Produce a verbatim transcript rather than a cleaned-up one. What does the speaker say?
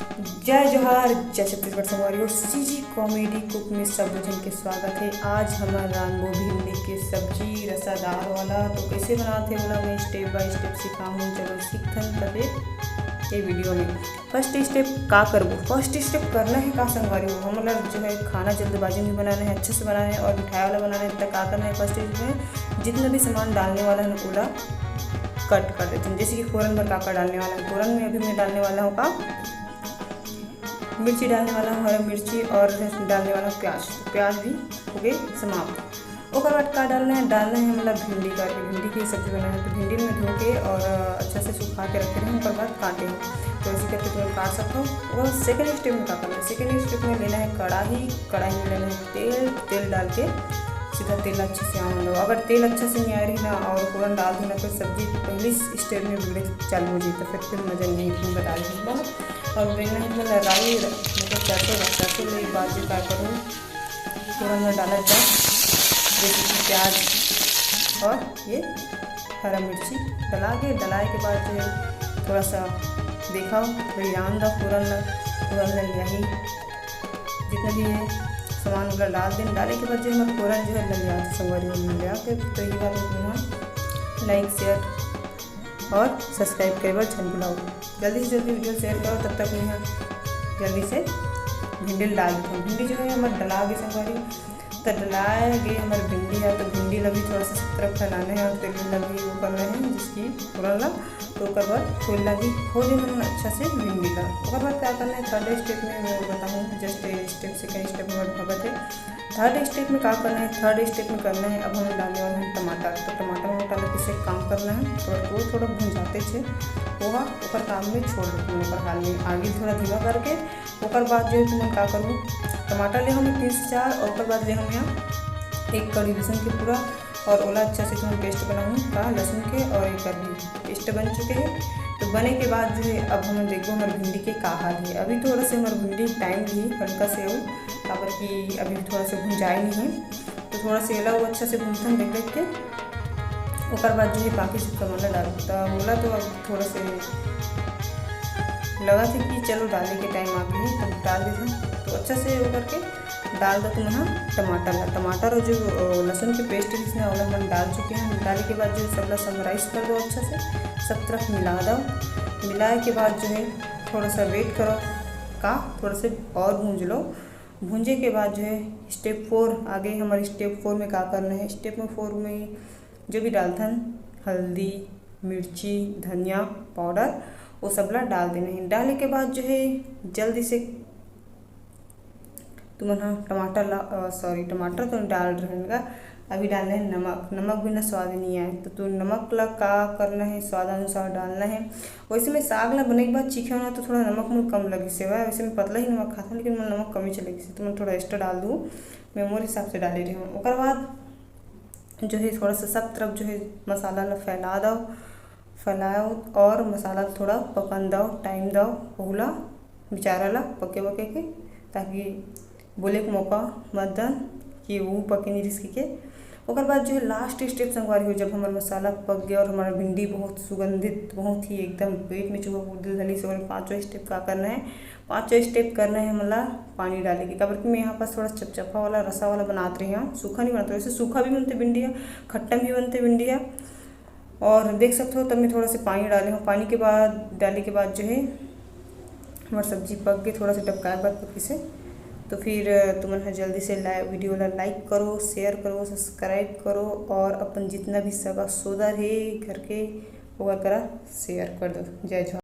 जय जोहार, जय छत्तीसगढ़ संगवारी, और सीजी कॉमेडी कुक में सब झन के स्वागत है। आज हमन रांधबो भिंडी के सब्जी रसादार वाला। तो कैसे बनाते हैं वाला मैं स्टेप बाय स्टेप सिखाऊँ। चलो सीखथन तबे ये वीडियो में। फर्स्ट स्टेप का करबो? फर्स्ट स्टेप करना है का संगवारी हो, हमला जो है खाना जल्दबाजी में बनाना है, अच्छे से बनाना है और मिठाई वाला बनाना है। तो का करना है, फर्स्ट स्टेप में जितना भी सामान डालने वाला है ना, ओला कट कर देते हैं। जैसे कि फोरन बर का का डालने वाला है, फोरन में अभी मैं डालने वाला हूँ का मिर्ची डालने वाला हूँ, हरा मिर्ची, और डालने वाला हूँ प्याज। तो प्याज भी हो गए समाप्त। ओकर बाद का डालना है, डालना है मतलब भिंडी करके, भिंडी की सब्जी बनाना है। तो भिंडी में धो के और अच्छा से सुखा के रखे रहे, ओकर बाद काटे हैं। तो ऐसे करके तुरंत काट सकते हो। और सेकंड स्टेप में का करना है, सेकंड स्टेप में लेना है कढ़ाई, कढ़ाई में लेना है तेल, तेल डाल के सीधा तेल अच्छे से आने दो। अगर तेल अच्छा से नहीं आ रही ना और फोरन डाल देना, तो सब्जी पहली स्टेप में बिगड़े चालू हो जाए, तो फिर फिर मज़ा नहीं है, बता रही हूँ। और बेलना है मतलब राई, मतलब सरसों, सरसों में एक बार जो क्या करूँ, फोरन में डाला जाए, जैसे कि प्याज और ये हरा मिर्ची डाला के, डालाए के बाद जो है थोड़ा सा देखा, बिरयान का फोरन ला, फोरन ला लिया ही, जितना भी है सामान वगैरह डाल दें। डाले के बाद जो हमारा फोरन जो है लग जाता संगवारी हो लिया के, तो ये बात मैं लाइक, शेयर और सब्सक्राइब करे बर झन भुलाओ। जल्दी से जल्दी वीडियो शेयर करो, तब तक मैं जल्दी से भिंडी डाल देता हूँ। भिंडी जो है हमारे डला गए संगवारी, तो डलाए गए हमारे भिंडी है, तो भिंडी ला भी थोड़ा सा सब तरफ फैलाना है और तेल ला भी वो करना है, जिसकी पूरा ला तो ओकर बाद फूल ला भी खोले मन अच्छा से भिंडी ला। ओकर बाद क्या करना है, थर्ड स्टेप में मैं बताऊँ, जस्ट स्टेप से कई स्टेप में भगत है। थर्ड स्टेप में का करना है, थर्ड स्टेप में करना है, अब हम डालने वाले हैं टमाटर। तो टमाटर वमाटर ला किसे काम करना है, थोड़ा वो थोड़ा भुंजाते छे, वो हा ओकर काम में छोड़ देते हैं, ओकर हाल में आगे थोड़ा धीमा करके। ओकर बाद जो है तुमन का करूँ, टमाटर ले हम तीन से चार, और ओकर बाद ले हम यहाँ एक कड़ी लहसुन के पूरा, और ओला अच्छा से तुमन पेस्ट बनाऊँ का लहसुन के, और एक भी पेस्ट बन चुके हैं। तो बने के बाद जो है अब हम देखो हमारे भिंडी के का हाल है। अभी थोड़ा से हमारे भिंडी टाइम ली हल्का से हो, काबर कि अभी थोड़ा से भुंजाए नहीं है, तो थोड़ा से एला वो अच्छा से भूनथन देख देख के। ओकर बाद जो है बाकी सब सामान ला डाल, तो मोला तो अब थोड़ा से लगा थे कि चलो डाले के टाइम आ गई है, तो डाल देते हैं। तो अच्छा से वो करके डाल दो तुम यहाँ टमाटर ला, टमाटर और जो अ, लहसुन के पेस्ट है जिसमें ओला हम डाल चुके हैं। डाले के बाद जो सबला समराइज कर दो अच्छा से, सब तरफ मिला दो। मिलाए के बाद जो है थोड़ा सा वेट करो, का थोड़ा से और भूंज लो। भूंजे के बाद जो है स्टेप फोर आ गए हमारे। स्टेप फोर में का करना है, स्टेप में फोर में जो भी डालथन हल्दी, मिर्ची, धनिया पाउडर, वो सब ला डाल देना है। डाले के बाद जो है जल्दी से तुमन ह टमाटर ला, सॉरी, टमाटर तो डाल रहे का, अभी डालना है नमक। नमक बिना स्वाद नहीं आए, तो तू नमक ला का करना है, स्वाद अनुसार डालना है। वैसे मैं साग ला बने के बाद चीखे ना, तो थोड़ा नमक मुझे कम लगी से हुआ, वैसे मैं पतला ही नमक खाता हूँ, लेकिन मैं नमक कमी चलेगी से, तो मैं थोड़ा एक्स्ट्रा डाल दूँ, मैं मोर हिसाब से डाले रही हूँ। ओकर बाद जो है थोड़ा सा सब तरफ जो है मसाला ला फैला दो, फैलाओ और मसाला ला थोड़ा पकन दो, टाइम दो, ओहू ला बेचारा ला पके वके के, ताकि बोले के मौका मत दन कि वो पके नहीं रिस के। ओकर बाद जो है लास्ट स्टेप संगवारी हो, जब हमारा मसाला पक गया और हमारा भिंडी बहुत सुगंधित, बहुत ही एकदम पेट में चूहा कूद दिल धली से, और पाँचों स्टेप का करना है, पाँचों स्टेप करना है हमला पानी डाले के, काबर कि मैं यहाँ पास थोड़ा चपचपा वाला रसा वाला बनात रही हूँ, सूखा नहीं बनाते, वैसे सूखा भी बनते भिंडी है, खट्टा भी बनते भिंडी है। और देख सकते हो तब मैं थोड़ा से पानी डाले हूँ। पानी के बाद, डाले के बाद जो है हमारी सब्जी पक गई, थोड़ा सा टपकाए बाद पकी से। तो फिर तुमन ह जल्दी से लाइ वीडियो ला लाइक करो, शेयर करो, सब्सक्राइब करो और अपन जितना भी सगा सोदर है घर के ओकर करा शेयर कर दो। जय जोहार।